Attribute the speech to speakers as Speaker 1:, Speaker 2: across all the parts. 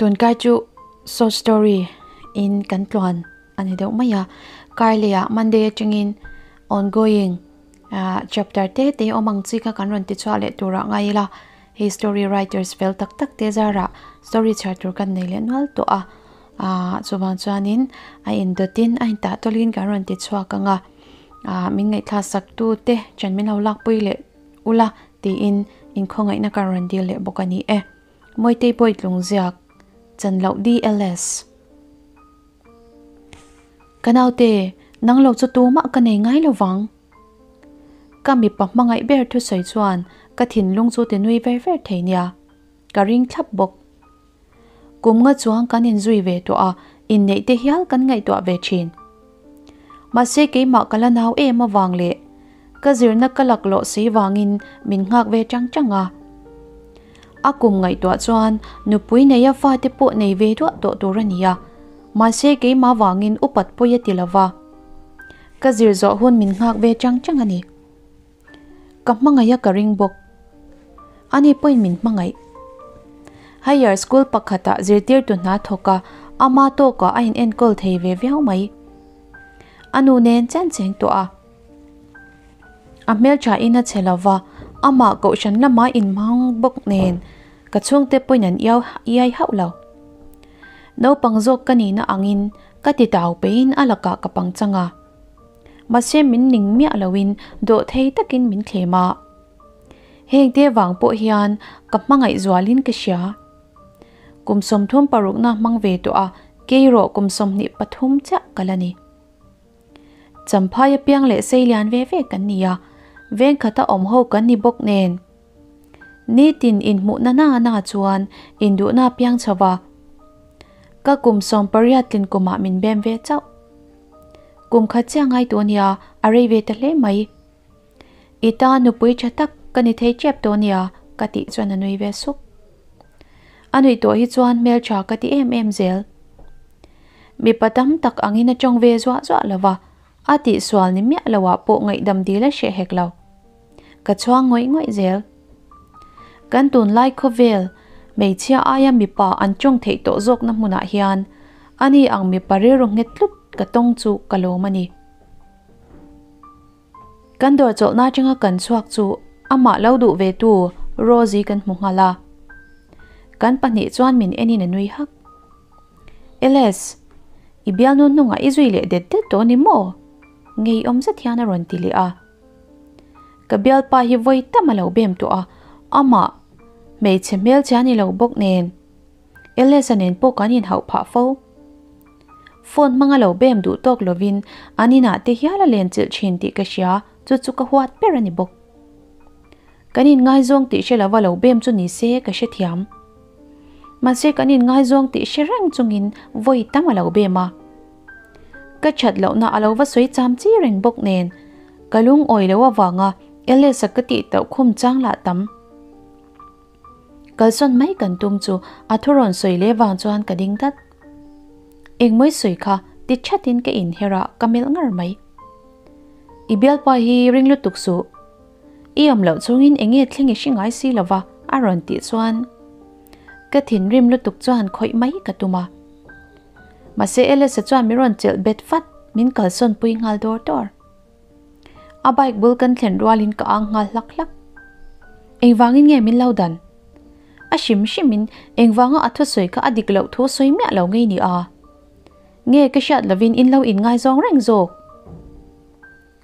Speaker 1: Tunkai chu short story in kan tluan a ni deuh mai a, karleh ah Monday atangin ongoing chapter te te awm ang chi kha kan rawn ti chhuah leh turah ngai ila, hei story writers fel tak tak te zarah story chhiar tur kan nei leh nual tawh a, chuvang chuanin a indawtin a intah tawlin kan rawn ti chhuak ang a, min ngaihthlak sak tu te chen min lo lakpui leh ula tiin inkhawngaihna kan rawn dil leh bawk a ni e. Mawitei Bawitlung ziak Chanloh DLS. Ka naute, nang lo chu tumah ka nei ngai lo vang. Ka mipa hmangaih ber thusawi chuan ka thinlung chu ti nui ver ver thei nia. Ka ring thlap bawk. Kum nga chuang kan inzui ve tawh a, inneih te hial kan ngaihtuah ve thin. Mahse keimah ka la nau em avang leh ka zirna ka laklawh si vangin min nghak ve chang chang a. A kum ngaihtuah chuan nupui neia fate pawh nei ve duah tawh tur a ni a, mahse keimah vangin upat pawi a ti lo va. Ka zir zawh hun min nghak ve chang chang a ni. Ka hmangaih a ka ring bawk. Ani pawhin min hmangaih. Higher school pakhatah zirtirtu hna thawk a, ama tawkah a inenkawl thei ve viau mai. A nu nen chen cheng tawh a. A hmeltha in a che lo va, amah kohhran lama inhmang bawk nen ka chhungte pawhin an iau iai hauh lo. Naupang zawk ka nihna angin ka ti tau peihin a lakah ka pangchang a. Mahse min ning miah loin dawh thei takin min thlem a. Heng te vang pawh hian ka hmangaih zualin ka hria. Kum 36 na hmang ve tawh a, kei rawh kum 23 chiah ka la ni. Champhai apiang leh sei lian ve ve kan ni a, veng khata awm ho kan ni bawk nen. Nitin inhmuhna na na chuan induhna apiang chho va. Ka kum 18 tlin kumah min bem ve chauh. Kum khat chiah ngai tawh nia, a rei ve ta hle mai. I ta nupui tha tak ka ni thei tep tawh nia ka tih chuan a nui ve suk. A nuih tawh hi chuan hmeltha ka ti em em zel. Mipa tam tak angin a tawng ve zuah zuah lo va, a tihsual ni miah loah pawh ngaihdam dil a hreh hek lo. Ka chhuang ngawih ngawih zel. Kan tunlai khawvel, hmeichhia aia mipa an tawng theih tawh zawkna hmunah hian ani ang mipa rilru nghet tlut ka tawng chu ka lawm a ni. Kan dawr chawlhna atanga kan chhuak chu amah lo duh ve tu Rosie kan hmu nghal a. Kan pahnih chuan min enin a nui hak. Ls, i bialnu hnungah i zui leh det det tawh a ni maw? Ngeiawm zet hian a rawn ti leh a. Ka bialpa hi vawi tam a lo bem tawh a, amah hmeichhe hmelchhe a ni lo bawk nen. Ls-a nen pawh kan inhauh phah fo. Phone hmanga lo bem duh tawk lovin an inah te hial a len chilh thin tih ka hria, chu chu ka huat ber a ni bawk. Kan inngaizawng tih hre lova lo bem chu ni se ka hrethiam. Mahse kan inngaizawng tih hre reng chungin vawi tam a lo bem a. Ka that lohna a lo va sawi cham chi reng bawk nen ka lungawi lo avanga Ls-a ka tih tauh khum chang lah tam. Kalsawn mai kan tum chu a thu rawn sawi leh vang chuan ka ding dat. Engmawi sawi kha ti thatin ka inher a, ka melh ngar mai. I bialpa hi ring lutuk suh. I awm loh chungin eng nge thleng i hre ngai si lova a rawn tih chuan ka thinrim lutuk chuan khawih mai ka tum a. Mahse Elisa chuan min rawn chelh bet vat, min kalsawn pui nghal dawr dawr. A bike bul kan thlen rualin ka ang nghal hlak hlak. Engvangin nge min lo dan? A hrim hrimin engvanga a thusawi kha a dik loh thu sawi miah lo ngei ni a? Nge ka hriat lovin in lo inngaizawng reng zawk?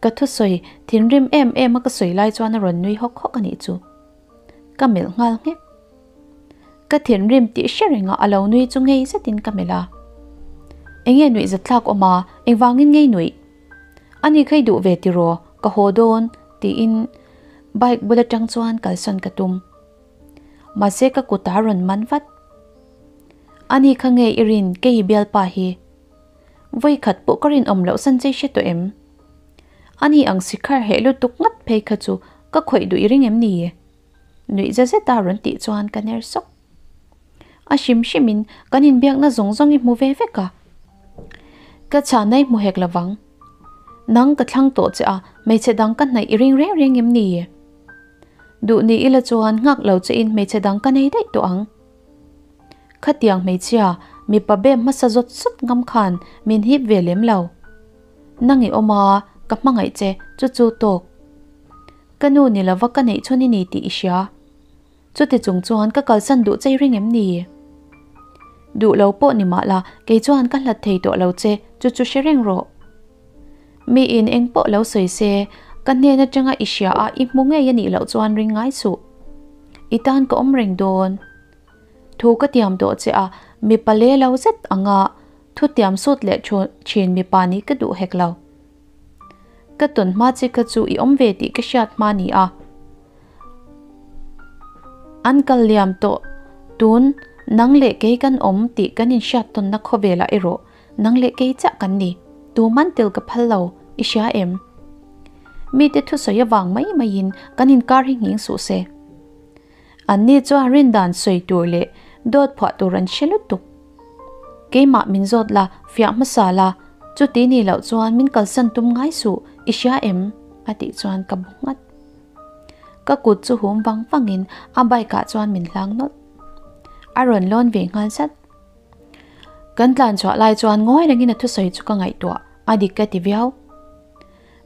Speaker 1: Ka thusawi thinrim em em a ka sawi lai chuan a rawn nui hawk hawk a nih chu. Ka melh nghal nghek. Ka thinrim tih hre renga a lo nui chu ngei zetin ka melh a. Enge nuih zatthlak awm a, engvangin ngei nuih? Ani kha i duh ve tiraw, ka haw dawn tiin bike bul atang chuan kalsawn ka tum. Mahse ka kut a rawn man vat. Ani kha nge i rin kei i bialpa hi? Vawi khat pawh ka rinawm loh san chei hre tawh em? Ani ang sikhar heh lutuk ngat phei kha chu ka khawih duh i ring em ni? Nuih za zeta rawn tih chuan ka ner sawk. A hrim hrimin kan inbiakna zawng zawng i hmu ve vek a. Ka chhana i hmu hek lovang. Nang ka thlang tawh che a, hmeichhe dang ka hnaih i ring reng reng em ni? Duh ni ila chuan nghak lo che in hmeichhe dang ka nei daih tawh ang. Khatiang hmeichhia, mipa bem hmasa zawt zawt ngam khan min hip ve lem lo. Nang i awm a, ka hmangaih che, chu chu tawk. Ka nu ni lova ka neih chhun i ni tih i hria. Chuti chung chuan ka kalsan duh chei ring em ni? Duh lo pawh ni mah la, kei chuan ka hlat thei tawh lo che, chu chu hre reng rawh. Miin eng pawh lo sawi se, ka hnen atanga i hria a i hmu ngei a nih loh chuan ring ngai suh. I tan ka awm reng dawn. Thu ka tiam tawh che a, mipa le lo zet anga thu tiam sut leh thin mipa nih ka duh hek lo. Ka tawn hma che kha chu i awm ve tih ka hriat hma ni a. An kal liam tawh tun nang leh kei kan awm tih kan inhriat tawnna khawvelah erawh nang leh kei chiah kan ni. Tuman tel ka phal lo, i hria em? Mite thusawi avang mai maiin kan inkar hi nghing suh se. Anni chuan rindan sawi tur leh dawt phuah tur an hre lutuk. Keimah min zawt la, fiah hmasa la, chuti ni loh chuan min kalsan tum ngai suh, i hria em? a tih chuan ka bu nghat. Ka kut chu hum vang vangin a bike ah chuan min hlang nawlh. A rawn lawn ve nghal zat. Kan tlan chhuah lai chuan ngawi rengin a thusawi chu ka ngaihtuah, a dik ka ti viau.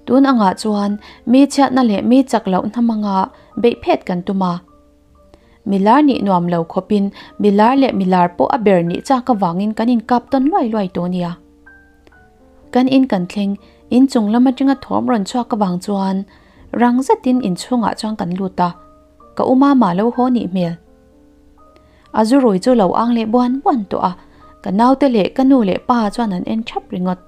Speaker 1: Tun angah chuan mi chhiatna leh mi chak loh hnam anga beih phet kan tum a. Milar nih nuam lo khawpin milar leh milar pawh a ber nih chak avangin kan inkap tawn luai luai tawh nia. Kan in kan thleng, in chung lam atanga thawm rawn chhuak avang chuan rang zetin inchhungah chuan kan lut a, ka u mama lo haw nih hmel. A zu rui chu lo ang leh buan buan tawh a, ka naute leh ka nu leh pa chuan an en thap ringawt.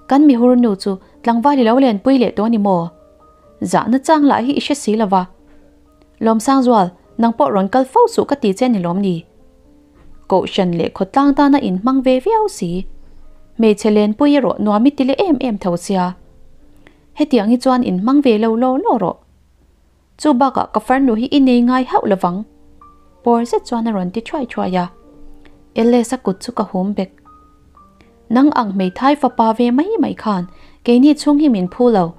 Speaker 1: Kan mihur nu chu tlangval i lo lenpui leh tawh a ni maw? Zahna chang lah hi i hre si lo va. Lawmsangzual, nang pawh rawn kal fo suh ka ti che ni lawm ni? Kohhran leh khawtlang tana inhmang ve viau si. Hmeichhe lenpui erawh nuam i ti leh em em tho sia. Hetiang hi chuan inhmang ve lo law law rawh. Chu bakah ka farnu hi i nei ngai hauh lovang. Pawr zet chuan a rawn ti thuai thuai a. Elesa kut chu ka hum bek. Nang ang hmeithai fapa ve mai mai khan keini chhung hi min phu lo.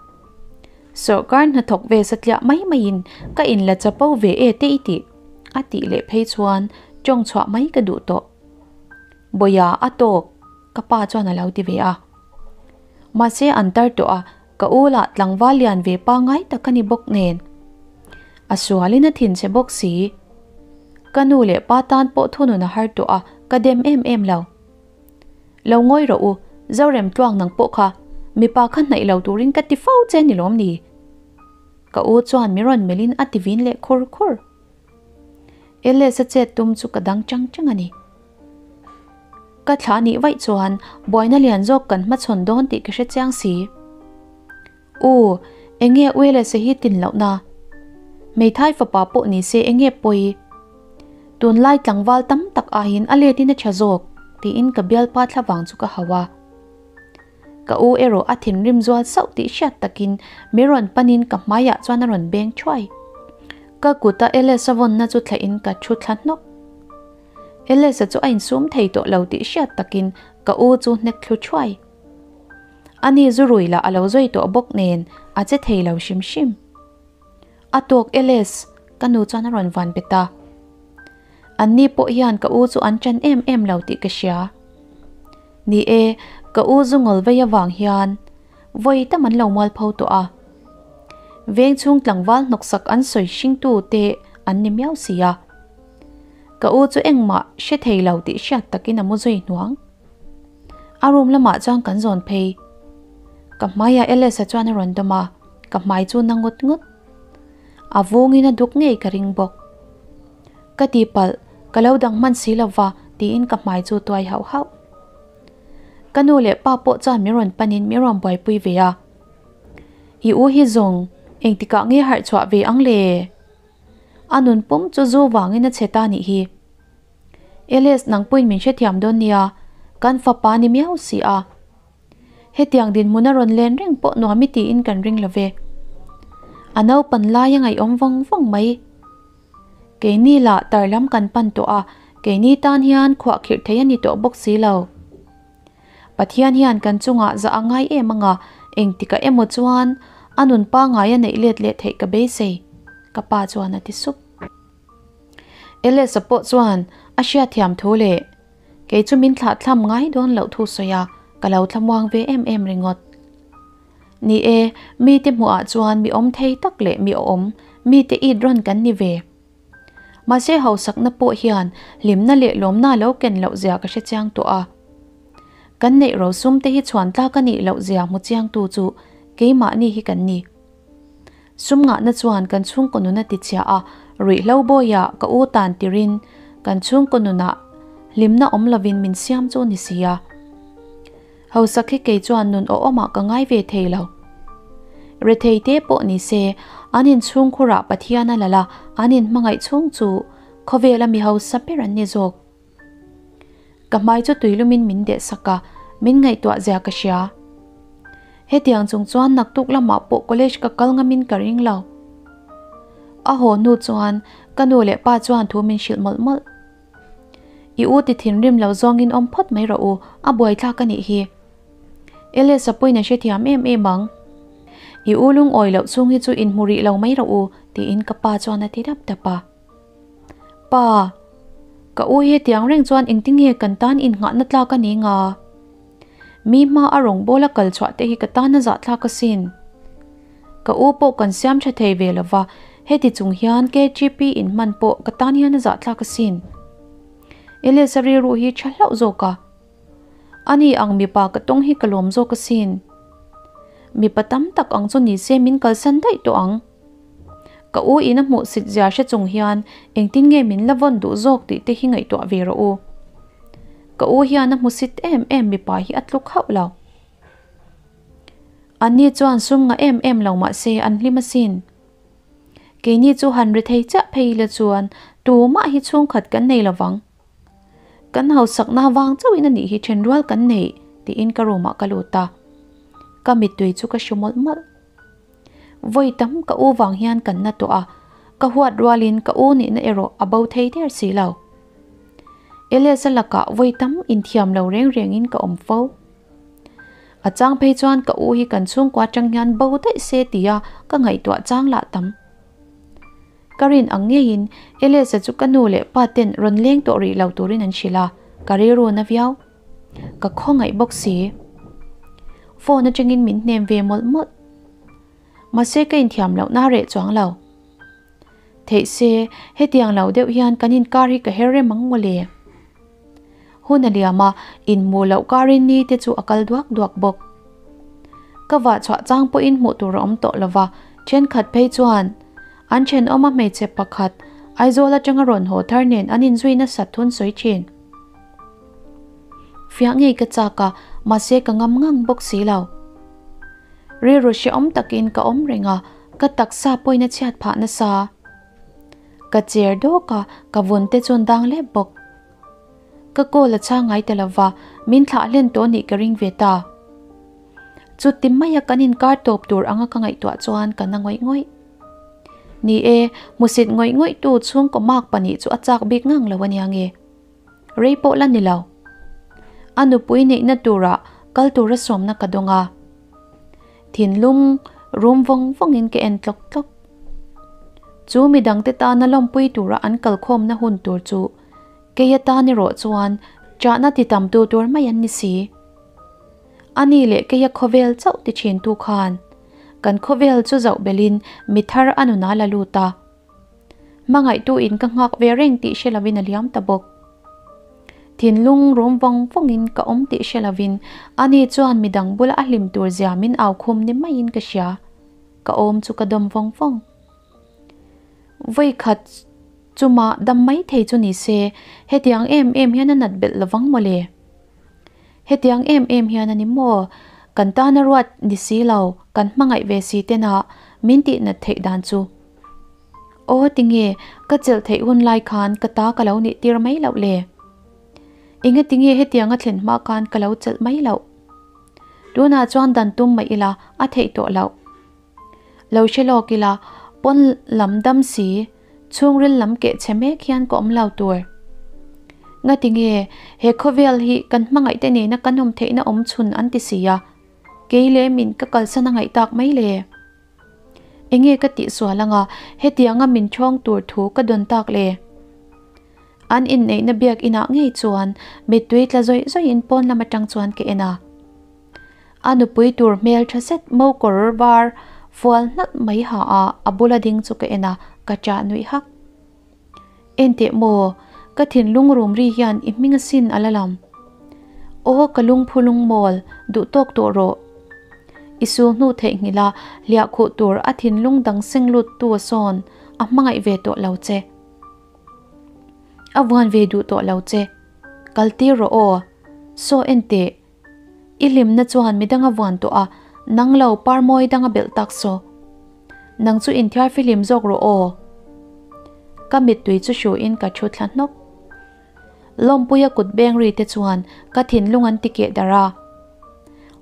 Speaker 1: Sawrkar hnathawk ve satliah mai maiin ka inla chapo ve e te i tih a tih leh phei chuan tawng chhuah mai ka duh tawh. Bawia a tawk ka pa chuan a lo ti ve a. Mahse an tar tawh a, Ka u lah tlangval lian ve pangai tak a ni bawk nen. A sualin a thinchhe bawk si. Ka nu leh pa tan pawh thunun a har tawh a, ka dem em em lo. Lo ngawi rawh u, Zorem tluang nang pawh kha mipa kha hnaih lo turin ka ti fo che ni lawm ni? Ka u chuan mi rawn melhin a ti vin leh khur khur. Elesa chet tum chu ka dang chang chang a ni. Ka thla nih vaih chuan buaina lian zawk kan hmachhawn dawn tih ka hre chiang si. U, enge Uelese hi tin lohna? Hmeithai fapa pawh ni se enge pawi? Tunlai tlangval tam tak aiin a letin a tha zawk tiin ka bialpa thlavang chu ka hau a. Ka u erawh a thinrim zual sauh tih hriat takin mi rawn panin ka hmaiah chuan a rawn beng thuai. Ka kuta Elesa vawnna chu thlahin ka thu thla hnawk. Elesa chu a insum thei tawh lo tih hriat takin ka u chu hnek thlu thuai. Ani zu rui lah a lo zawi tawh bawk nen a che thei lo hrim hrim. A tawk Eles, ka nu chuan a rawn van bet a. Anni pawh hian ka u chu an ṭan em em lo tih ka hria. Ni e, ka u zu ngawl vei avang hian vawi tam an lo mualpho tawh a. Veng chhung tlangval hnawksak an sawi hringtu te an ni miau si a. Ka u chu engmah hre thei lo tih hriat takin a mu zui hnuang. A room lamah chuan kan zawn phei. Ka hmaiah Elesa chuan a rawn dawm a, ka hmai chu na ngut ngut. A vungin a duk ngei ka ring bawk. Ka tihpalh, ka lo dang hman si lova tiin ka hmai chu tuai hauh hauh. Ka nu leh pa pawh chuan min rawn panin min rawn buaipui ve a. I u hi zawng engtikah nge harh chhuah ve ang le? A nun pum chu zu vangin a chhe ta nih hi. Eles nangpuiin min hrethiam dawn nia, kan fapa ni miau si a. Hetiang dinhmun a rawn len reng pawh nuam i tiin kan ring lo ve. A naupan lai a ngaihawm vawng vawng mai. Keini lah tar lam kan pan tawh a, keini tan hian khuah khirh thei a ni tawh bawk si lo. Pathian hian kan chungah zah a ngai em anga engtikah emaw chuan a nun pangngai a neih let leh theih ka beisei, ka pa chuan a ti sup. Elesa pawh chuan A hriatthiam thu leh kei chu min thlahthlam ngai dawn loh thu sawi a, ka lo thlamuang ve em em ringawt. Ni e, mite hmuhah chuan mi awm thei tak leh mi awm, mite it rawn kan ni ve. Mahse hausakna pawh hian hlimna leh lawmna lo ken loh zia ka hre chiang tawh a. Kan neih rosum te hi chhuan tlak a nih loh zia hmu chiangtu chu keimahni hi kan ni. Sum ngahna chuan kan chhungkaw nun a tichhia a, ruihhlo bawiah ka u tan tirin kan chhungkaw nunah hlimna awm lovin min siam chu ni si a. Hausak hi kei chuan nun awhawmah ka ngai ve thei lo. Rethei te pawh ni se, an inchhungkhurah Pathian a lal a, an inhmangaih chhung chu khawvela mi hausa ber an ni zawk. Ka hmai chu tuilumin min deh sak a, min ngaihtuah zia ka hria. Hetiang chung chuan naktuk lamah pawh college ka kal ngamin ka ring lo. A haw hnu chuan ka nu leh pa chuan thu min hrilh mawlh mawlh. I u ti thinrim lo zawngin awm phawt mai rawh u, a buaithlak a nih hi. Elesa pawhin a hrethiam em em ang. I u lungawi loh chhung hi chu inhmu rih lo mai rawh u, tiin ka pa chuan a ti dap dap a. Pa, ka u hi hetiang reng chuan engtinge kan tan innghahna tlak a ni nga? Mi hma a rawngbawla kal chhuah te hi ka tan a zahthlak asin. Ka u pawh kan siam tha thei ve lova, heti chung hian KGP inhman pawh ka tan hian a zahthlak asin. Elias-a rilru hi tha hlauh zawk a. Ani ang mipa ka tawng hi ka lawm zawk asin. Mipa tam tak ang chu nise min kalsan daih tawh ang. Ka u in a hmuh sit zia hre chung hian engtin nge min la vawn duh zawk tih te hi ngaihtuah ve rawh u. Ka u hian a hmu sit em em mipa hi a tluk hauh lo. Anni chuan sum ngah em em lo mah se an hlim asin. Keini chu han ri thei chiah phei ila chuan tumah hi chhungkhat kan nei lovang. Kan hausakna vang chauhin a nih hi then rual kan nei tiin ka room ah ka lut a. Ka mittui chu ka hru mawlh mawlh. Vawi tam ka u vang hian kan na tawh a, ka huat rualin ka u nihna erawh a bo thei der si lo. Elias-a lakah vawi tam inthiam lo reng rengin ka awm fo. A chang phei chuan ka u hi kan chhungkua atang hian bo daih se tia ka ngaihtuah chang lah tam. Ka rin ang ngeiin Elias-a chu ka nu leh pa ten rawn leng tawh rih lo turin an hrilh a, ka rilru na viau. Ka khawngaih bawk si. Phone atangin min hnem ve mawlh mawlh. Mahse ka inthiam loh na reh chuang lo. Theih se, hetiang lo deuh hian kan inkar hi ka her rem ang mawle. Hun a liam a, inhmuh loh karin ni te chu a kal duak duak bawk. Ka vah chhuah chang pawhin hmuh tur a awm tawh lova, thenkhat phei chuan an thenawma hmeichhe pakhat Aizawl atanga rawn haw thar nen an inzui nasat thun sawi thin. Fiah ngei ka chak a, mahse ka ngam ngang bawk si lo. Rilru hrehawm takin ka awm reng a, ka taksa pawhin a chhiat phah nasa. Ka cher dawk a, ka vun te chuan dang lep bawk. Ka call a chhang ngai ta lova, min thlah hlen tawh nih ka ring ve ta. Chuti maia kan inkar tawp tur anga ka ngaihtuah chuan ka na ngawih ngawih. Ni e, hmusit ngawih ngawih tu chhungkaw mark pahnih chu a chak bik ngang lo ania nge. Rei pawh la ni lo. A nupui neihna turah kal tura sawmna ka dawng a. Thinlung rum vawng vawngin ka en tlawk tlawk. Chu midangte tana lawmpui tura an kalkhawmna hun tur chu kei atan erawh chuan chahna ti tamtu tur mai an ni si. Ani leh keia khawvel chauh ti thintu khan kan khawvel chu zoh belin mi thar a nuna la lut a. Hmangaihtu in ka nghak ve reng tih hre lovin a liam ta bawk. Thinlung rum vawng vawngin ka awm tih hre lovin ani chuan midang bula a hlim tur zia min au khum ni maiin ka hria. Ka awm chu ka dawm vawng vawng. Vawi khat chuma dam mai thei chu ni se hetiang em em hian a nat belh lovang mawle. Hetiang em em hian a ni maw? Kan tana ruat ni si lo, kan hmangaih ve si tena min tih nat theih dan chu. Aw tinge, ka chelh theih hun lai khan ka ta ka lo nih tir mai loh le? Enga tinge hetianga thlen hma khan ka lo chelh mai loh? Tunah chuan dan tum mai ila a theih tawh loh. Lo hre lawk ila, pawn lam dam si, chhungril lam keh chhe mek hian ka awm lo tur. Ngati nge he khawvel hi kan hmangaih te nena kan awm theihna awm chhun an ti si a, kei leh min ka kalsan a ngaih tak mai le? Enge ka tih sual anga hetianga min thawng tur thu ka dawn tak le? An inneihna biak inah ngei chuan mittui tla zawih zawihin pawn lam atang chuan ka en a. A nupui tur hmel tha zet mo kawr var fual hnalh mai ha a a bula ding chu ka en a, ka chah nuih hak. Enteh maw, ka thinlung rum ri hian i hming asin a la lam. Aw ka lungphu lungmawl, duh tawk tawh rawh. I sul hnu theihnghilh a, hliah khuh tur a thinlung dang seng lut tu a sawn a hmangaih ve tawh lo che. A vuan ve duh tawh lo che. Kal tir rawh aw. Saw enteh. I hlimna chuan midang a vuan tawh a, nang lo par mawi dang a belh tak saw. Nang chu inthiar fihlim zawk rawh aw. Ka mittui chu hruin ka thu thla hnawk. Lawmpuia kut beng ri te chuan ka thinlung an ti keh darh a.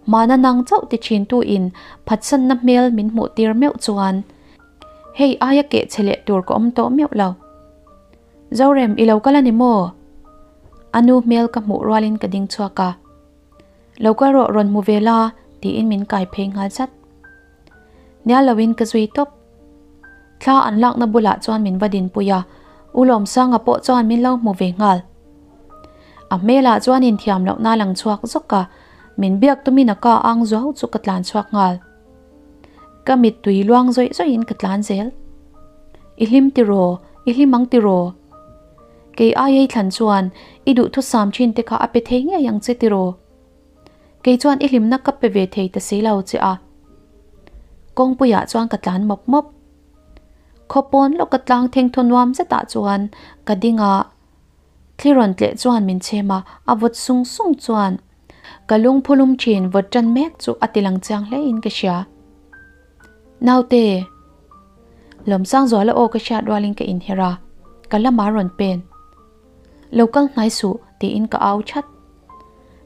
Speaker 1: Hmana nang chauh ti thin tu in phatsanna hmel min hmuh tir meuh chuan hei aia keh che leh tur ka awm tawh meuh lo. Zorem, i lo kal a ni maw? A nu hmel ka hmuh rualin ka ding chhuak a. Lo kal rawh rawn hmu ve la, tiin min kai phei nghal zat. Nial loin ka zui tawp. Thla an lakna bulah chuan min va dinpui a, U Lawmsanga pawh chuan min lo hmu ve nghal. A hmelah chuan inthiam lohna lang chhuak zawk a, min biak tumin a ka ang zuau chu ka tlan chhuak nghal. Ka mittui luang zawih zawihin ka tlan zel. I hlim tiraw? I hlim ang tiraw? Kei ai ei thlan chuan i duhthusam thin te kha a pe thei ngei ang che tiraw? Kei chuan i hlimna ka pe ve thei ta si lo che a. Kawngpuiah chuan ka tlan mawp mawp. Khawpawn lawka tlang thengthaw nuam zetah chuan ka ding a. Thli rawn tleh chuan min chhem a, a vawt sung sung chuan ka lungphulum thin vawt tan mek chu a ti lang chiang hle in ka hria. Naute! Lawmsangzuala aw ka hriat rualin ka inher a, ka lamah rawn pen. Lo kal hnai suh tiin ka au that.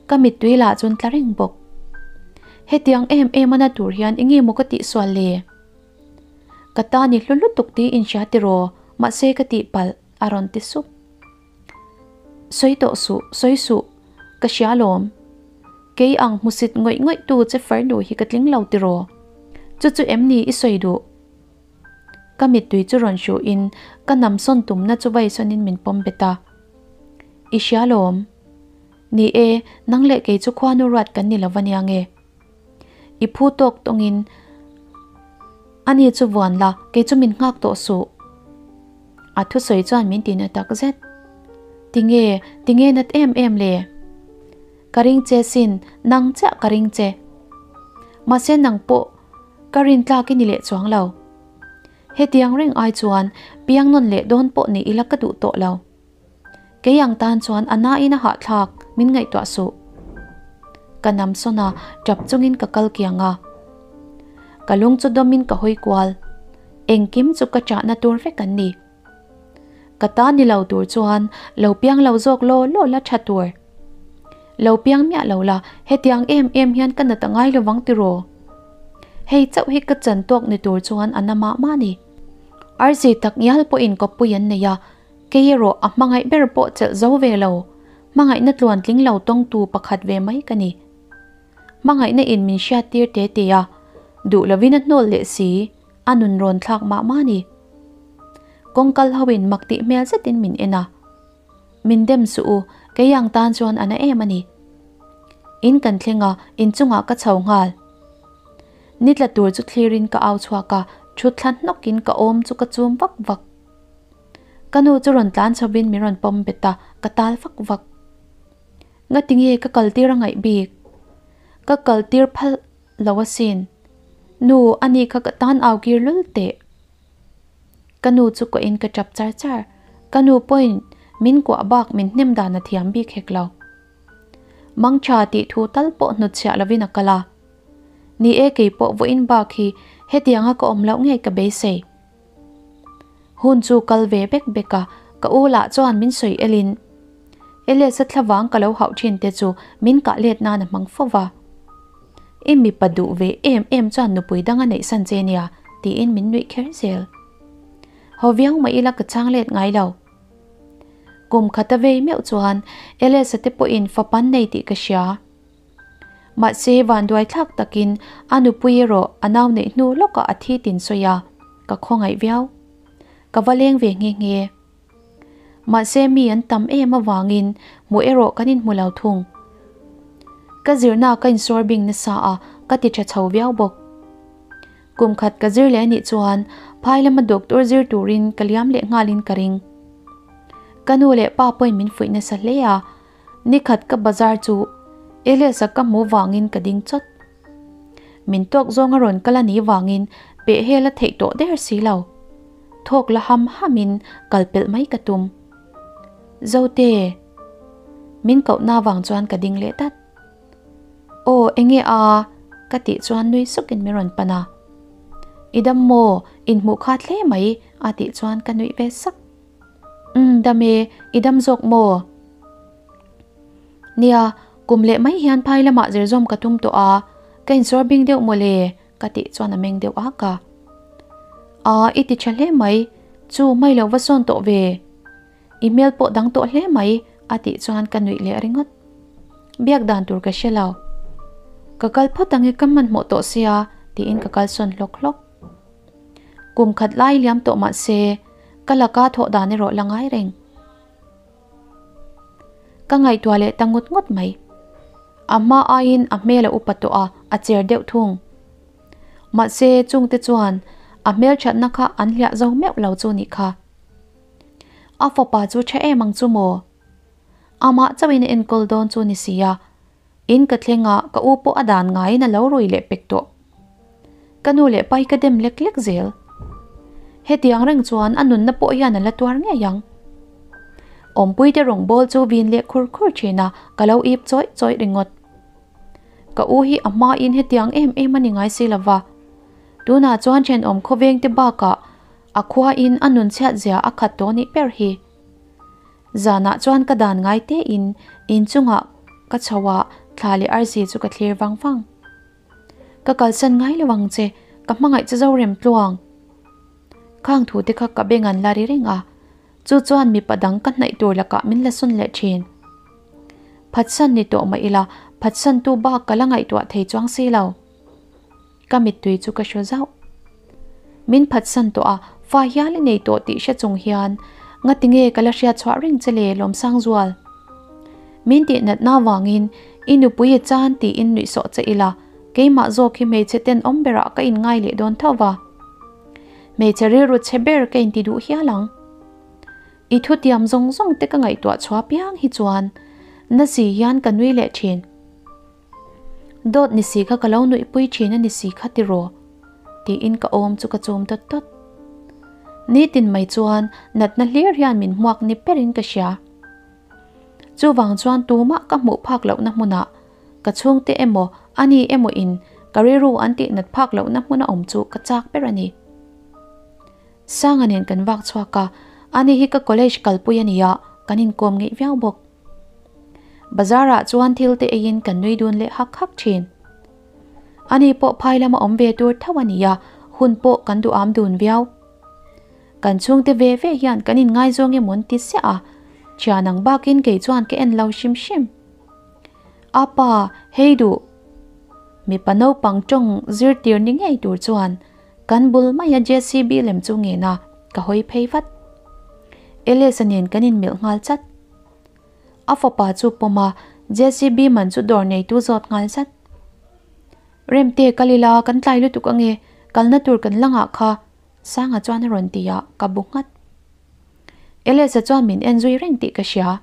Speaker 1: Ka mittui lah chuan tla reng bawk. Hetiang em em a na tur hian enge maw ka tihsual le? Ka ta ni hlu lutuk tiin hria tiraw, mahse ka tihpalh. A rawn ti sup. Sawi tawh suh, sawi suh, ka hria alawm. Kei ang hmusit ngawih ngawih tu che farnu hi ka tling lo tiraw? Chu chu em ni i sawi duh? Ka mittui chu rawn hruhin ka namsawn tumna chu vaisawnin min pawm bet a. I hria alawm. Ni e, nang leh kei chu khuanu ruat kan ni lo va nia nge? I phu tawk tawngin ani chu vuan la, kei chu min nghak tawh suh. A thusawi chuan min ti na tak zet. Tinge, tinge nat em em le? Ka ring che sin, nang chiah ka ring che. Mahse nang pawh ka rin tlak i ni leh chuang lo. Hetiang reng ai chuan piang nawn leh dawn pawh ni ila ka duh tawh lo. Kei ang tan chuan a nain a hahthlak min ngaihtuah suh. Ka nam sawn a, tap chungin ka kal kiang a. Ka lung chu dawmin ka hawi kual. Engkim chu ka chahna tur vek an ni. Ka ta ni lo tur chuan lo piang lo zawk law law la tha tur. Lo piang miah lo la, hetiang em em hian ka nat a ngai lovang tiraw? Hei chauh hi ka chan tawk ni tur chuan a na mah mah a ni. Arsi tak ngial pawhin kawppui an nei a, Kei erawh a hmangaih ber pawh chelh zo ve lo, hmangaihna tluan tling lo tawngtu pakhat ve mai ka ni. Hmangaihna in min hriattir te te a, duh lovin a hnawl leh si, a nun rawn thlak mah mah a ni. Kawngkal ho in mak tih hmel zetin min en a. Min dem suh u, kei ang tan chuan a na em a ni. In kan thleng a, inchungah ka chho nghal. Ni tla tur chu thlirin ka au chhuak a, thut thla hnawkin ka awm chu ka chum vak vak. Ka nu chu rawn tlan chhovin min rawn pawm bet a, ka tal vak vak. Ngatinge ka kaltir a ngaih bik? Ka kaltir phal lo asin. Nu, ani kha ka tan au kir lul teh. Ka nu chu kuahin ka tap char char. Ka nu pawhin min kuah bak min hnem dan a thiam bik hek lo. Mangtha tih thu tal pawh hnutchhiah lovin a kal a. Ni e keipawh vawiin bak hi hetianga ka awm loh ngei ka beisei. Hun chu kal ve bek bek a, ka u lah chuan min sawi elin Elias-a thlavang ka lo hauh thin te chu min kah let nan a hmang fo va. I mipa duh ve em em chuan nupui dang a neih san che nia tiin min nuih kher zel. Haw viau mah ila ka chang let ngai lo. Kum khata vei meuh chuan Elias-a te pawhin fapan nei tih ka hria. Mahse, vanduai thlak takin a nupui erawh a nau neih hnu lawkah a thi tin sawi a, ka khawngaih viau. Ka va leng ve nghe nghe. Mahse mi an tam em avangin hmuh erawh kan inhmu lo thung. Ka zirna ka insawr bing nasa a, ka ti tha chho viau bawk. Kum khat ka zir leh anih chuan phai lama doctor zir turin ka liam leh nghalin ka ring. Ka nu leh pa pawhin min fuih nasa hle a, nikhat ka bazar chu Elias-a ka hmuh vangin ka ding chawt. Min tawk zawng a rawn kal a nih vangin peh hel a theih tawh der si lo. Thawk la ham hamin kal pelh mai ka tum. Zote! Min kohna vang chuan ka ding leh dat. Aw enge a? Ka tih chuan nui sukin min rawn pan a. I dam maw? Inhmuh khat hle mai a tih chuan ka nuih ve sak. Umm dam e, i dam zawk maw? Nia, kum leh mai hian phai lamah zirzawm ka tum tawh a, ka insawr bing deuh mawle ka tih chuan a meng deuh ak a. A, i ti tha hle mai, chu mai lo va sawn tawh ve. I hmel pawh dang tawh hle mai a tih chuan ka nuih leh ringawt. Biak dan tur ka hre lo. Ka kal phawt ang e ka hmanhmawh tawh sia tiin ka kalsawn hlawk hlawk. Kum khat lai liam tawh mah se ka laka thawh dan erawh la ngai reng. Ka ngaihtuah leh ta ngut ngut mai. A hma aiin a hmel a upa tawh a, a cher deuh thung. Mahse chungte chuan a hmelthatna kha an hliah zo meuh lo chu nih kha. A fapa chu tha em ang chu maw? Amah chauhin a enkawl dawn chu ni si a, in ka thleng a ka u pawh a dan ngaiin a lo rui leh pek tawh. Ka nu leh pai ka dem lek lek zel. Hetiang reng chuan a nunna pawh hian a la tuar ngei ang. Awmpuite rawngbawl chu vin leh khur khur thin a, ka lo ip chawih chawih ringawt. Ka u hi a hmain hetiang em em a ni ngai si lova. Tunah chuan thenawm khawvengte bakah A khua in a nun chhiat zia a khat tawh nih ber hi. Zanah chuan ka dan ngai te in inchungah ka chho a, thla leh arsi chu ka thlir vang vang. Ka kalsan ngai lo ang che, ka hmangaih che zo rem tluang. Khang thu te kha ka beng an la ri reng a, chu chuan mipa dang ka hnaih tur lakah min la sun leh thin. Phatsan ni tawh mah ila, phatsan tu bak ka la ngaihtuah thei chuang si lo. Ka mittui chu ka hru zauh. Min phatsan tawh a, fa hial i nei tawh tih hre chung hian ngatinge ka la hriat chhuah reng che le Lawmsangzual. Min tih natna vangin i nupui i chan tiin nuihsawh che ila, keimah zawk hi hmeichhe tenawm berah ka inngai leh dawn tho va. Hmeichhe rilru chhe ber ka inti duh hial ang. I thutiam zawng zawng te ka ngaihtuah chhuah piang hi chuan na si hian ka nui leh thin. Dawt ni si kha ka lo nuihpui thin a ni si kha tiraw? tiin ka awm chu ka chum dawt dawt. Nitin mai chuan natna hlir hian min hmuak ni perin ka hria. Chuvang chuan tumah ka hmuh phak lohna hmunah ka chhungte emaw ani emaw in ka rilru an tih nat phak lohna hmuna awm chu ka chak ber a ni. Sanga nen kan vak chhuak a, ani hi ka college kalpui a nia, kan inkawm ngeih viau bawk. Bazar ah chuan thil te eiin kan nui dun leh hak hak thin. Ani pawh phai lama awm ve tur tho a ni a, hun pawh kan duh am dun viau. Kan chhungte ve ve hian kan inngaizawng emaw an ti siah a, thian ang bakin kei chuan ka en lo hrim hrim. Apa, hei duh. Mipa naupang tawng zirtir ni ngei tur chuan kan bul maia JCB lem chu ngen a, ka hawi phei vat. Elias-a nen kan inmelh nghal chat. A fapa chu pawm a, JCB man chu dawr neitu zawt nghal zat. Remte kal ila kan tlai lutuk ange, kalna tur kan la ngah kha, Sanga chuan a rawn ti a, ka bu nghat. Elias-a chuan min en zui reng tih ka hria.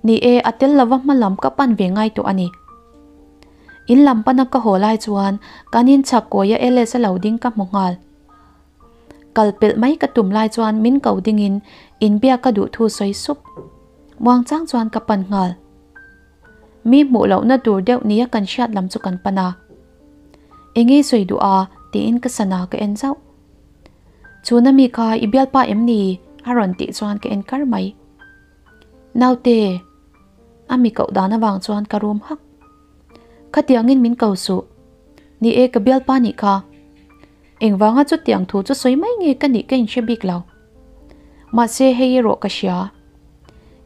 Speaker 1: Ni e, a tel lova hma lam ka pan ve ngai tawh a ni. In lam pana ka haw lai chuan kan inchhak kawia Elias-a lo ding ka hmu nghal. Kal pelh mai ka tum lai chuan min ko dingin inbiak ka duh thu sawi sup. Muang chang chuan ka pan nghal. Mi hmuh lohna tur deuh nia kan hriat lam chu kan pan a. Enge sawi duh a? tiin ka sana ka en zauh. Chhuna mi kha i bialpa em ni? a rawn tih chuan ka en kar mai. Naute! A mi koh dan avang chuan ka rum hak. Khatiangin min ko suh. Ni e ka bialpa nih kha. Engvanga chutiang thu chu sawi mai nge ka nih ka inhre bik lo. Mahse hei erawh ka hria.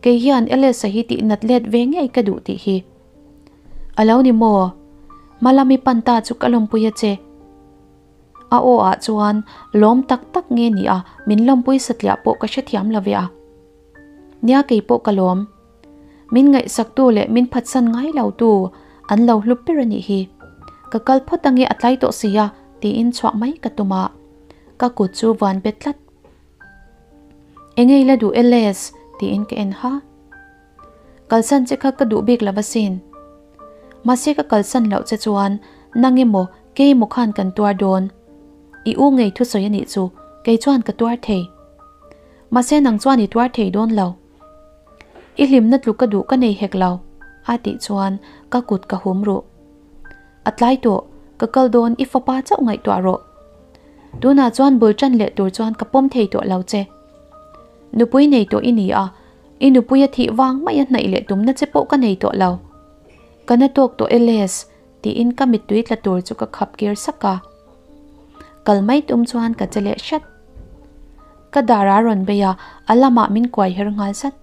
Speaker 1: Kei hian Elesa hi tih nat let ve ngei ka duh tih hi. A lo ni maw? Hmalami pan ta chu ka lawmpui a che. A aw ah chuan lawm tak tak nge ni a min lawmpui satliah pawh ka hrethiam lo ve a. Nia keipawh ka lawm. Min ngaihsaktu leh min phatsan ngai lo tu an lo hlu ber a nih hi. Ka kal phawt ange a tlai tawh si a tiin chhuah mai ka tum a, ka kut chu van bet tlat. Engei la duh e Les tiin ka en ha. Kalsan che kha ka duh bik lo asin. Mahse ka kalsan loh che chuan nang emaw kei emaw khan kan tuar dawn. I u ngei thusawi a nih chu kei chuan ka tuar thei. Mahse nang chuan i tuar thei dawn lo. I hlimna tluk ka duh ka nei hek lo a tih chuan ka kut ka hum ruh. A tlai tawh, ka kal dawn i fapa chauh ngaihtuah rawh. Tunah chuan bul tan leh tur chuan ka pawm thei tawh lo che. Nupui nei tawh i ni a, i nupui a thih vang mai a hnaih leh tumna che pawh ka nei tawh lo. Ka na tawk tawh e Les, tiin ka mittui tla tur chu ka khap kir sak a. Kal mai tum chuan ka che leh hrat. Ka dar a rawn bei a, a lamah min kuai her nghal zat.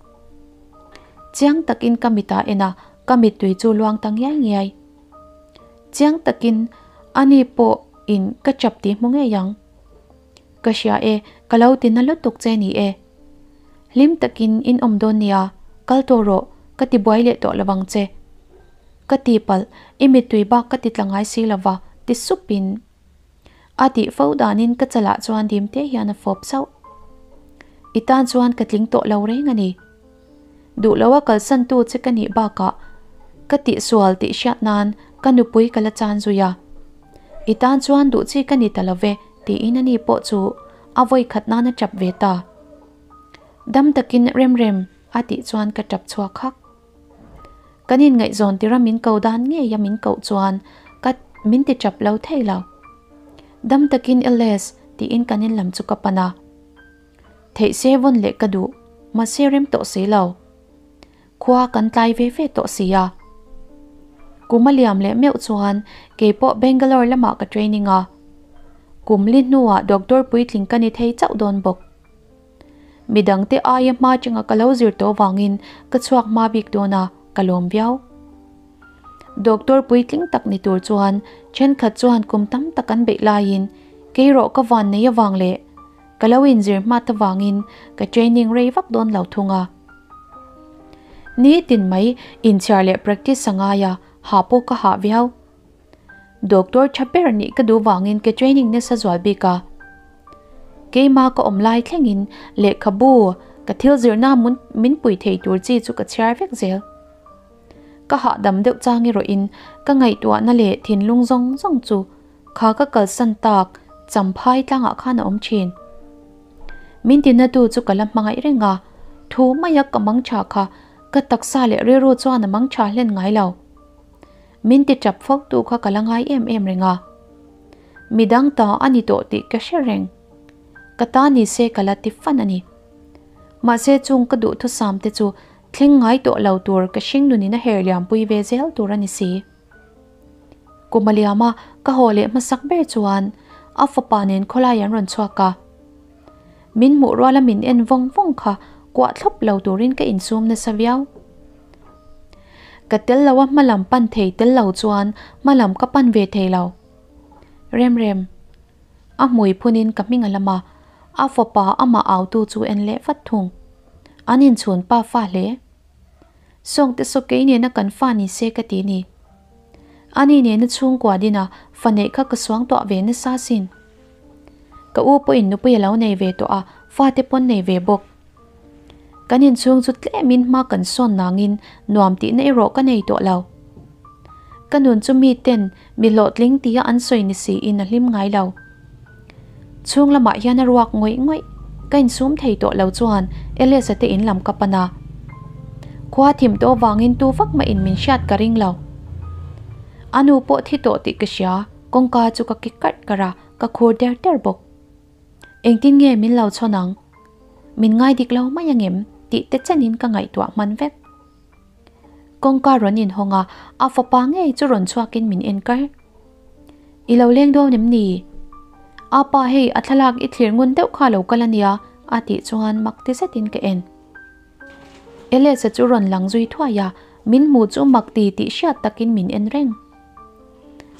Speaker 1: Chiang takin ka mitah en a, ka mittui chu luang ta ngiai ngiai. Chiang takin ani pawh in ka chap tih hmu ngei ang. Ka hria e, ka lo ti na lutuk che ni e. Hlim takin in awm dawn nia, kal tawh rawh, ka ti buai leh tawh lovang che. Ka ti palh, i mittui bak ka ti tla ngai si lova, ti supin a tih fo danin ka chalah chuan dim te hian a fawp sauh. I tan chuan ka tling tawh lo reng a ni. Duh loa kalsantu che ka nih bakah ka tihsual tih hriat nan ka nupui ka la chan zui a. I tan chuan duh chi ka ni ta lo ve tiin ani pawh chu a vawi khat nan a tap ve ta. Dam takin rem rem a tih chuan ka tap chhuak hak. Kan inngaihzawn tira min ko dan ngei a min koh chuan ka min ti tap lo thei lo. Dam takin Ls tiin kan in lam chu ka pan a. Theih se vawn leh ka duh, mahse rem tawh si lo. Khua kan tlai ve ve tawh si a. Kum a liam leh meuh chuan keipawh Bangalore lamah ka training a. Kum li hnuah doctor puitling ka ni thei chauh dawn bawk. Midangte aia hma chunga ka lo zir tawh vangin ka chhuak hma bik dawn a, ka lawm viau. Doctor puitling tak ni tur chuan thenkhat chuan kum tam tak an beih laiin kei rawh ka van nei avang leh Ka lo inzir hmat avangin ka training rei vak dawn lo thung a. Nitin mai inchhiar leh practice a ngai a, hah pawh ka hah viau. Doctor tha ber nih ka duh vangin ka training nasa zual bik a. Keima ka awm lai thlengin lehkhabu ka thil zirna min pui thei tur chi chu ka chhiar vek zel. Ka hahdam deuh chang erawhin ka ngaihtuahna leh thinlung zawng zawng chu Kha ka kalsan tak Champhai tlangah khan a awm thin. Min tinatu chu ka la hmangaih reng a, thu maia ka mang tha kha ka taksa leh rilru chuan a mang tha hlen ngai lo. Min ti tap fo tu kha ka la ngai em em reng a. Midang ta a ni tawh tih ka hre reng. Ka ta ni se ka la ti fan a ni. Mahse chung ka duhthusam te chu thleng ngai tawh lo tur ka hringnunin a her liampui ve zel tur a ni si. Kum a liam a, ka haw leh hmasak ber chuan a fapa nen khawlai an rawn chhuak a. Min hmuh ruala min en vawng vawng kha kuah thlawp lo turin ka insum nasa viau. Ka tel lo a hmalam pan thei tel lo chuan hmalam ka pan ve thei lo. Rem rem. A hmui phunin ka hming a lam a, a fapa amah autu chu en leh vat thung. An inchhun pa fa hle. Sawngte saw kei nena kan fa ni se ka ti ni. Ani nena chhungkua dina fa neih kha ka suang tuah ve nasa sin. Ka u pawhin nupui a lo nei ve tawh a, fate pawn nei ve bawk. Kan inchhung chu tlemin hma kan sawn nangin nuam tihna erawh ka nei tawh lo. Ka nun chu mi ten mi hlawhtling tia an sawi ni siin a hlim ngai lo. Chhung lamah hian a ruak ngawih ngawih. Ka insum thei tawh lo chuan Elias-a te in lam ka pan a. Khua thim tawh avangin tu vak mah in min hriat ka ring lo. A nu pawh thi tawh tih ka hria, kawngka chu ka ki karh karh a, ka khur der der bawk. Engtin nge min lo chhawn ang? Min ngai dik lo mai angem tih te chenin ka ngaihtuah hman vek. Kawngka rawn inhawng a, a fapa ngei chu rawn chhuakin min en kar. I lo leng dawn em ni? A pa hei a thlalak i thlir ngun deuh kha lo kal a nia a tih chuan mak ti zetin ka en. Elesa chu rawn lang zui thuai a, min hmu chu mak ti tih hriat takin min en reng.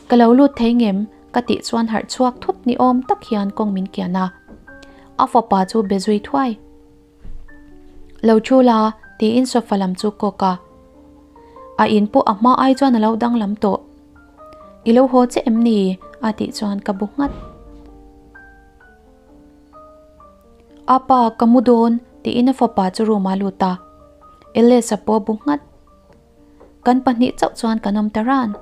Speaker 1: Ka lo lut thei ngem? Ka tih chuan harh chhuak thut ni awm tak hian kawng min kian a. A fapa chu be zui thuai. Lo thu la tiin sofa lam chu kawk a. A in pawh a hma ai chuan a lo danglam tawh. I lo haw che em ni? a tih chuan ka bu nghat. A pa ka mu dawn tiin a fapa chu room ah a lut a. Elesa pawh a bu nghat. Kan pahnih chauh chuan kan awm ta ran.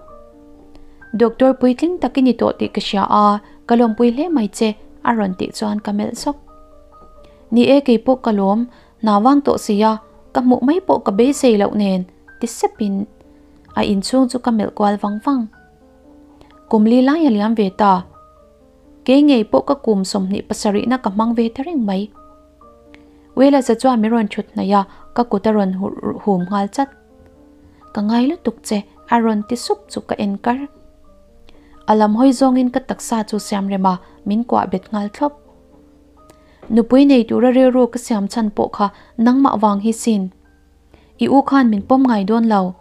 Speaker 1: Doctor puitling tak i ni tawh tih ka hria a, ka lawmpui hle mai che a rawn tih chuan ka melh zawk. Ni e keipawh ka lawm, hna vang tawh si a, ka hmuh mai pawh ka beisei loh nen ti sepin a inchhung chu ka melh kual vang vang. Kum li lai a liam ve ta. Kei ngei pawh ka kum 27 na ka hmang ve ta reng mai. Wellasa chuan min rawn thut hnaih a, ka kut a rawn hum nghal chat. Ka ngai lutuk che a rawn ti sup chu ka en kar. A lam hawi zawngin ka taksa chu siam rem a, min kuah bet nghal thlawp. Nupui nei tura rilru ka siam chhan pawh kha nangmah vang hi sin. I u khan min pawm ngai dawn lo.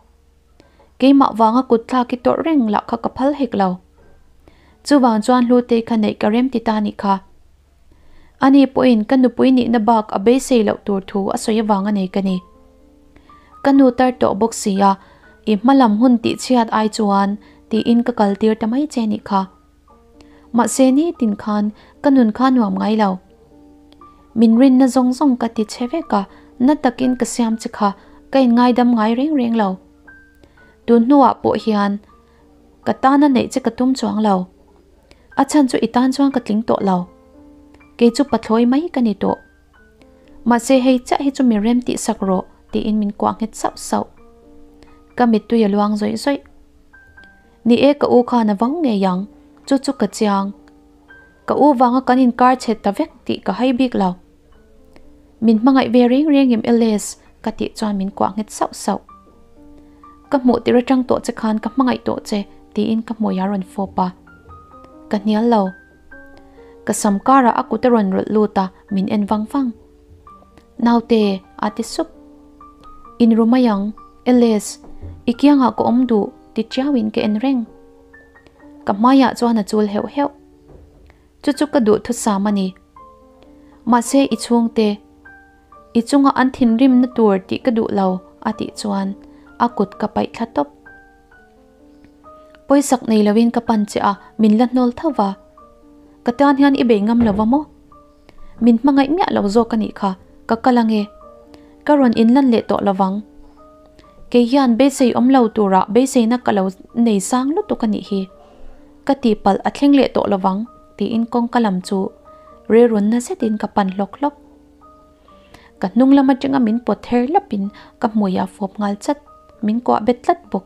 Speaker 1: Keimah vanga kut thlak i tawrh reng lah kha ka phal hek lo. Chuvang chuan Hlutei kha neih ka rem ti ta nih kha. Ani pawhin ka nupui nihna bak a beisei loh tur thu a sawi avang a nei ka ni. Ka nu tar tawh bawk si a, i hma lam hun tihchhiat ai chuan tiin ka kal tir ta mai che nih kha. Mahse nitin khan ka nun kha nuam ngai lo. Min rinna zawng zawng ka ti che vek a, na takin ka siam che kha ka inngaidam ngai reng reng lo. Tun hnuah pawh hian ka tana neih che ka tum chuang lo. A chhan chu i tan chuan ka tling tawh lo. Kei chu pathlawi mai ka ni tawh. Mahse hei chiah hi chu mi rem tih sak rawh tiin min kuah nghet sauh sauh. Ka mittui a luang zawih zawih. Ni e ka u khan a vau ngei ang, chu chu ka chiang. Ka u vanga kan inkar chhet ta vek tih ka hai bik lo. Min hmangaih ve reng reng em Alice? ka tih chuan min kuah nghet sauh sauh. Ka hmuh tir atang tawh che khan ka hmangaih tawh che tiin ka hmui a rawn fawp a. Ka hnial lo. Ka sam karah a kut a rawn rawlh lut a, min en vang vang. Naute, a ti sup. Inru mai ang, Alice, i kiangah ka awm duh ti chiauin ka en reng. Ka hmaiah chuan a chul heuh heuh. Chu chu ka duh thusam a ni. Mahse i chhungte, i chunga an thinrimna tur tih ka duh lo a tih chuan a kut ka paih thla tawp. Pawisak nei loin ka pan che a, min la hnawl tho va. Ka tan hian i bei ngam lo va maw? Min hmangaih miah lo zawk a nih kha, ka kal ange. Ka rawn inlan leh tawh lovang. Kei hian beisei awm lo turah beiseina ka lo nei sang lutuk a nih hi. Ka tihpalh a thleng leh tawh lovang tiin kawngka lam chu rilrunna zetin ka pan hlawk hlawk. Ka hnung lam atanga min pawt her lapin ka hmui a fawp nghal chat, min kuah bet tlat bawk.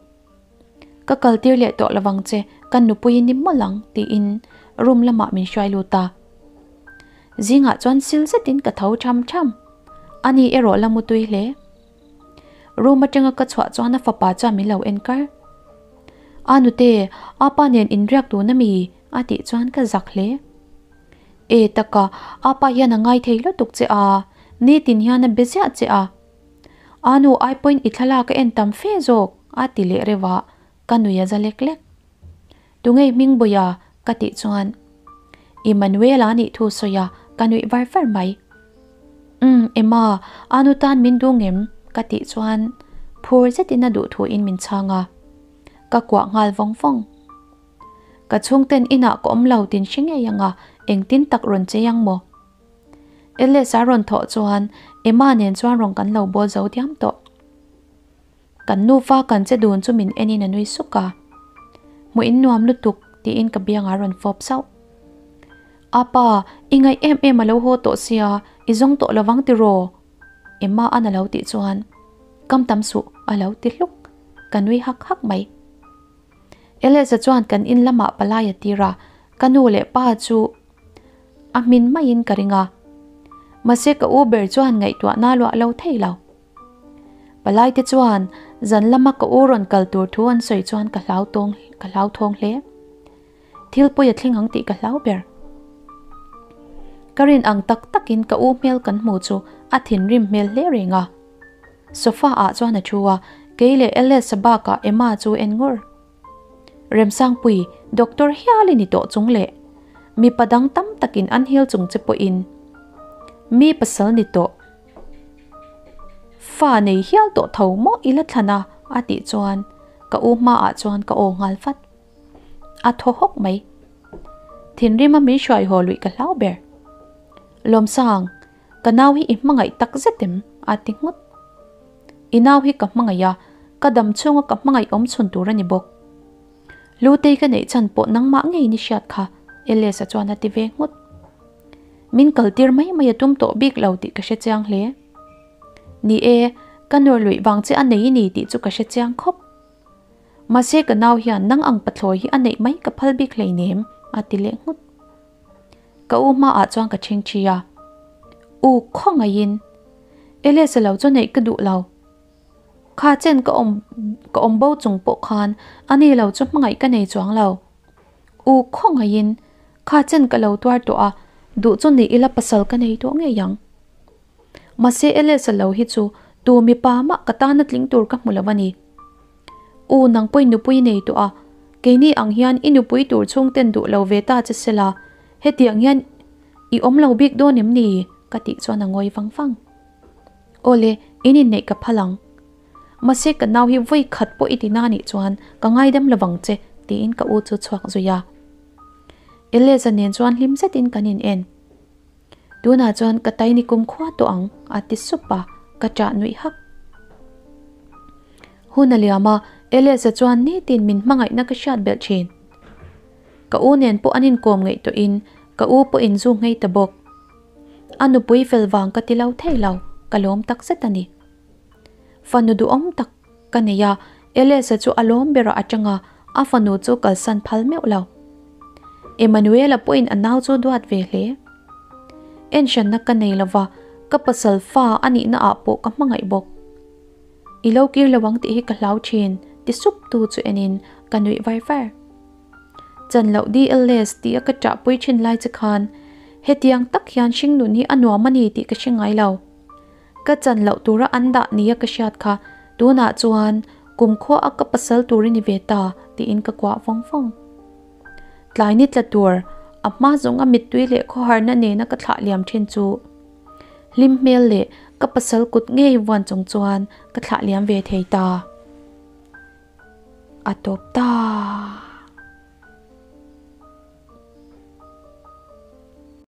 Speaker 1: Ka kal tir leh tawh lovang che, ka nupui ni mawlh ang tiin room lamah min hruai lut a. Zingah chuan sil zetin ka tho tham tham. Ani erawh la mutui hle. Room atanga ka chhuah chuan a fapa chuan min lo en kar. A nute, apa nen inriak tun ami? a tih chuan ka zak hle. E taka, apa hian a ngai thei lutuk che a, nitin hian a be ziah che a. A nu ai pawhin i thlalak a en tam fe zawk a ti leh reuh a, ka nui a za lek lek. Tungei hming Bawia ka tih chuan Emmanuel-a nih thu sawi a, ka nuih var var mai. Umm, Emma, a nu tan min duh ngem? ka tih chuan phur zetin a duh thuin min chhang a, ka kuah nghal vawng vawng. Ka chhungten inah ka awm lo tin hre ngei ang a, engtin tak rawn chei ang maw? Ls-a rawn thawh chuan Emma nen chuan rawn kan lo bawl zo diam tawh. Kan nufa kan che dun chu min enin a nui suk a. Hmuh in nuam lutuk tiin ka biangah a rawn fawp sauh. Apa, i ngaih em em a lo haw tawh sia, i zawng tawh lovang tiraw? Emma an a lo tih chuan kam tam suh a lo ti hluk, ka nui hak hak mai. Eleza chuan kan in lamah palai a tir a, ka nu leh pa chu a hmin maiin ka ring a. Mahse ka u ber chuan ngaihtuahna luah lo thei lo. Palai te chuan zan lama ka u rawn kal tur thu an sawi chuan ka hlau tawng ka hlau thawng hle. Thil pawi a thleng ang tih ka hlau ber. Ka rin ang tak takin ka u hmel kan hmu chu a thinrim hmel hle reng a. Sofa ah chuan a thu a, kei leh Ls-a bakah Emma chu en ngur. Remsangpui, doctor hial i ni tawh chung leh mipa dang tam takin an hil chung che pawhin mi pasal ni tawh. Fa nei hial tawh tho maw i la thlan a? A tih chuan ka u hmaah chuan ka aw nghal vat. A thaw hawk mai. Thinrima min hruai haw luih ka hlau ber. Lawmsang, ka nau hi i hmangaih tak zet em? A ti nghut. I nau hi ka hmangaih a, ka dam chhunga ka hmangaih awm chhun tur a ni bawk. Lutei ka neih chhan pawh nangmah ngeiin i hriat kha, Elesa chuan a ti ve nghut. Min kaltir mai mai a tum tawh bik lo tih ka hre chiang hle. Ni e, ka nawr luih vang che a nei i ni tih chu ka hre chiang khawp. Mahse ka nau hian nang ang pathlawi hi a neih mai ka phal bik hleinem, a ti leh nghut. Ka u hmaah chuan ka chhing thi a. U khawngaihin, Elesa lo chu neih ka duh lo. Kha chen ka awm ka awm bo chung pawh khan ani lo chu hmangaih ka nei chuang lo. U khawngaihin, kha chen ka lo tuar tawh a, duh chu ni ila pasal ka nei tawh ngei ang. Mahse Elesa lo hi chu tu mipa mah ka tana tling tur ka hmu lo a ni. U nang pawhin nupui i nei tawh a, keini ang hian i nupui tur chhungten duh lo ve ta che sela, hetiang hian i awm lo bik dawn em ni? ka tih chuan a ngawi vang vang. Awle, in inneih ka phal ang. Mahse ka nau hi vawi khat pawh i ti na nih chuan ka ngaidam lovang che tiin ka u chu chhuak zui a. Eleza nen chuan hlim zetin kan in en. Tunah chuan ka tai ni kum khua tawh ang a ti sup a, ka ṭah nuih hak. Hun a liam a, Eleza chuan nitin min hmangaihna ka hriat belh ṭhin. Ka u nen pawh an inkawm ngaih tawhin ka u pawh inzu nghei ta bawk. A nupui fel vang ka ti lo thei lo, ka lawm tak zet a ni. Fanu duhawm tak ka nei a, Elesa chu a lawm berah a tang a, a fanu chu kalsan phal meuh lo. Emmanuela pawhin a nau chu duat ve hle. Enhranna ka nei lova, ka pasal fa a nihna ah pawh ka hmangaih bawk. I lo kir lo ang tih hi ka hlau thin, ti sup tu chu enin ka nuih var var. Chan loh DLS tih a ka ṭahpui ṭhin lai che khan hetiang tak hian hringnun hi a nuam a ni tih ka hre ngai lo. Ka chan loh tura an dah nia ka hriat kha tunah chuan kumkhua a ka pasal tur i ni ve ta tiin ka kuah vawng vawng. Tlai ni tla tur a hma zawng a mittui leh khawharna nena ka thlah liam ṭhin chu hlim hmel leh ka pasal kut ngei vuan chung chuan ka thlah liam ve thei ta. A tawp ta.